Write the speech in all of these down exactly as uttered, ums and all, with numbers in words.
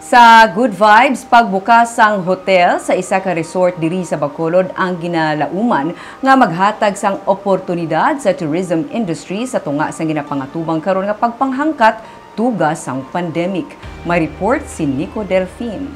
Sa Good Vibes, pagbukas sang hotel sa isa ka resort diri sa Bacolod ang ginalauman nga maghatag sang oportunidad sa tourism industry sa tunga sang ginapangatubang karon nga pagpanghangkat dugang sang pandemic. May report si Nico Delfin.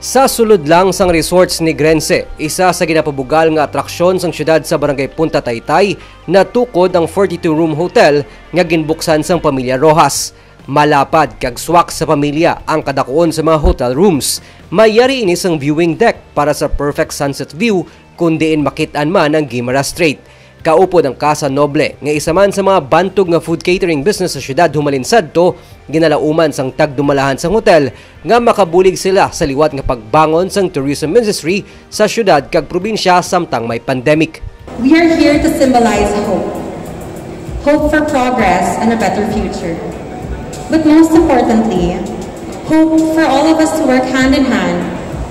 Sa sulod lang sang Resorts Negrense, isa sa ginapabugal nga atraksyon sang siyudad sa Barangay Punta Taytay, natukod ang forty-two room hotel nga ginbuksan sang pamilya Rojas. Malapad kag swak sa pamilya ang kadakuon sa mga hotel rooms. May yari ini sang viewing deck para sa perfect sunset view kon diin makit-an man ang Guimaras Strait. Kaupod ang Casa Noble, nga isa man sa mga bantog nga food catering business sa siyudad humalin sadto, ginalauman sang tagdumalahan sang hotel nga makabulig sila sa liwat nga pagbangon sang tourism industry sa siyudad kag probinsya samtang may pandemic. We are here to symbolize hope. Hope for progress and a better future. But most importantly, hope for all of us to work hand in hand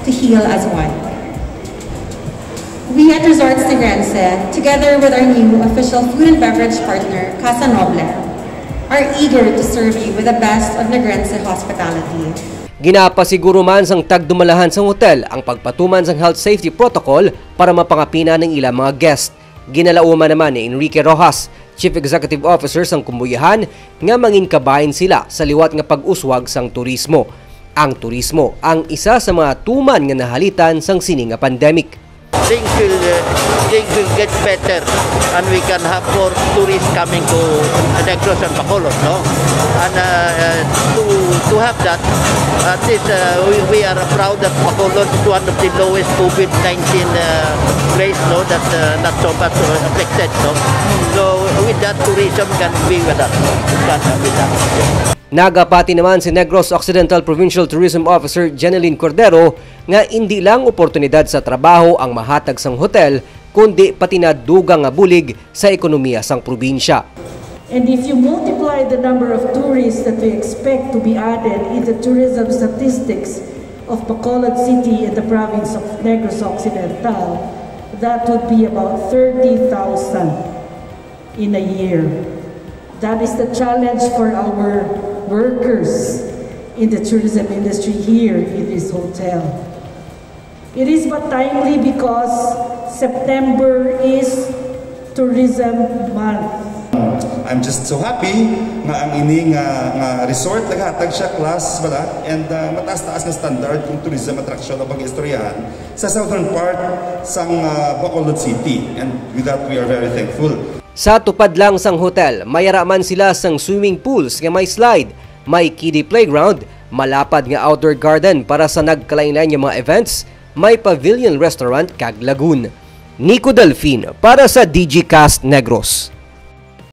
to heal as one. We at Resorts Negrense, together with our new official food and beverage partner, Casa Noble, are eager to serve you with the best of Negrense hospitality. Ginapasiguro man sang tagdumalahan sang hotel ang pagpatuman sang health safety protocol para mapangapina ang ilang mga guest. Ginalauman naman ni Enrique Rojas, Chief Executive Officer sang Kumbuyahan, nga mangin kabahin sila sa liwat nga pag-uswag sang turismo. Ang turismo ang isa sa mga tuman nga nahalitan sang sini nga pandemic. Things will, uh, things will get better and we can have more tourists coming to Negros and Bacolod, no? And, uh, uh, to, to have that, at least, uh, we, we are proud that Bacolod is one of the lowest COVID nineteen, uh, place, no? That, uh, not so much, uh, affected, no? So, with that, tourism can be with us. Can be with us. Nagapati naman si Negros Occidental Provincial Tourism Officer Jeneline Cordero nga indi lang oportunidad sa trabaho ang mahatag sang hotel, kundi pati na dugang nga bulig sa ekonomiya sang probinsya. And if you multiply the number of tourists that we expect to be added in the tourism statistics of Bacolod City and the province of Negros Occidental, that would be about thirty thousand in a year. That is the challenge for our workers in the tourism industry here in this hotel. It is but timely because September is Tourism Month. I'm just so happy nga ang ini nga, nga resort naghatag siya class bala and, uh, mataas-taas nga standard kung tourism attraction ang pag-istoryahan sa southern part sang, uh, Bacolod City, and with that we are very thankful. Sa tupad lang sang hotel, may ara man sila sang swimming pools nga may slide, may kiddie playground, malapad nga outdoor garden para sa nagkalainlain nga mga events, may pavilion restaurant kag lagoon. Nico Delfin para sa Digicast Negros.